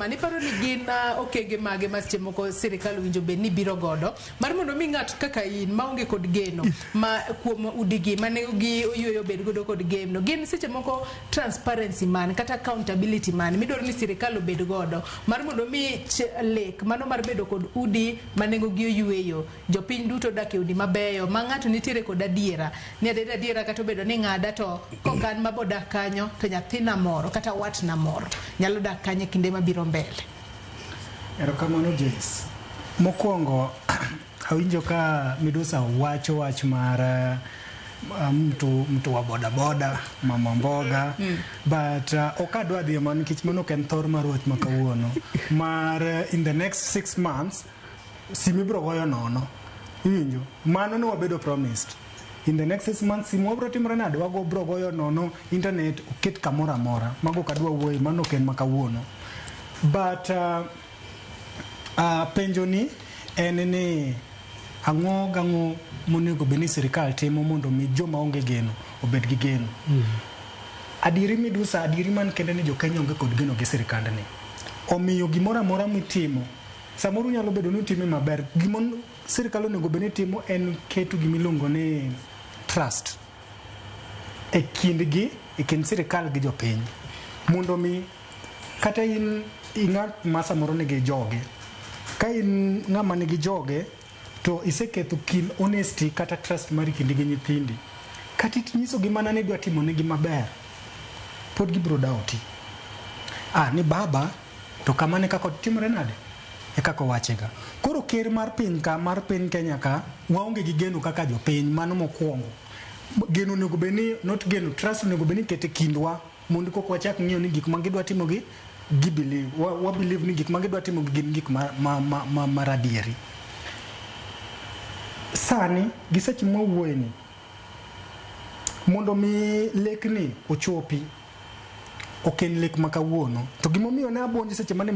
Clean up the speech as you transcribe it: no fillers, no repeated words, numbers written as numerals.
Mani paro ni gin okenge mage ma seche moko sirikal owinjo bed ni biro godo mar mondo mi ng'at kaka in maonge kod geno ma kuom udigi ma nengogi oyueyo obed godo kod geno. Gin seche moko transparency man kata accountability man midwaro ni sirikal obed godo mar mondo mi lek mano mar bedo kod udi ma nengogi oyueyo. Jopiny duto odak e udi mabeyo ma ng'ato nitiere kod adiera ni adiera adiera kata obedo ni ng'ada to kok an mabodak kanyo to nyathina moro kata watna moro nyalo dak kanyo e kinde mabiro mbele. Erokamano Joyce. Mokwongo awinjo ka Midusa wacho wach mar mtu wa bodaboda, mama mboga but ok adwa dhi e mano nikech mano ok en thor mar wach ma kawuono mar in the next 6 months simu ibiro goyo nono. Iwinjo? Mano ne wabedo promised. In the next 6 months simu wabiro timore nade? Wago bro goyo nono, internet oket kamoro amora. Mago ok adwa wuoye, mano ok en ma kawuono. But penjo ni en ni ang'o gang'o monego bed ni sirikal timo mondo mi joma onge geno obed gi geno. Adieri Midusa, adieri man kende ni jo Kenya onge kod geno gi sirikandni. Omiyo gimoro amora mitimo, samoro nyalo bedo ni utime maber. Gima sirikal onego bed ni timo en keto gimiluongo ni trust e kindgi, e kind sirikal gi jopiny. Mondo mi kata in ing'at ma samoro nigi joge, ka in ng'ama nigi joge to iseketho kind honesty kata trust mari kindi gi nyithindi. Kata inyisogi mana ni idwa timonegi maber, pod gibiro doubt. Ah, ni baba to kamano e kaka timore nade? E kaka owachega. Koro ker mar piny ka, mar piny Kenya ka, waonge gi geno kaka jopiny, mano mokwongo. Geno onego bed ni, not geno, trust onego bed ni iketo e kindwa mondo kok wachak ng'iyo ni gik ma gidwa timo gi, gi believe, wa believe ni gik ma gidwa timo gi gin gik ma maradieri. Sani, gi seche mwawuoye ni, mondo mi lekni ochopi, ok en lek ma kawuono. To gimomiyo ne abuonjo seche mane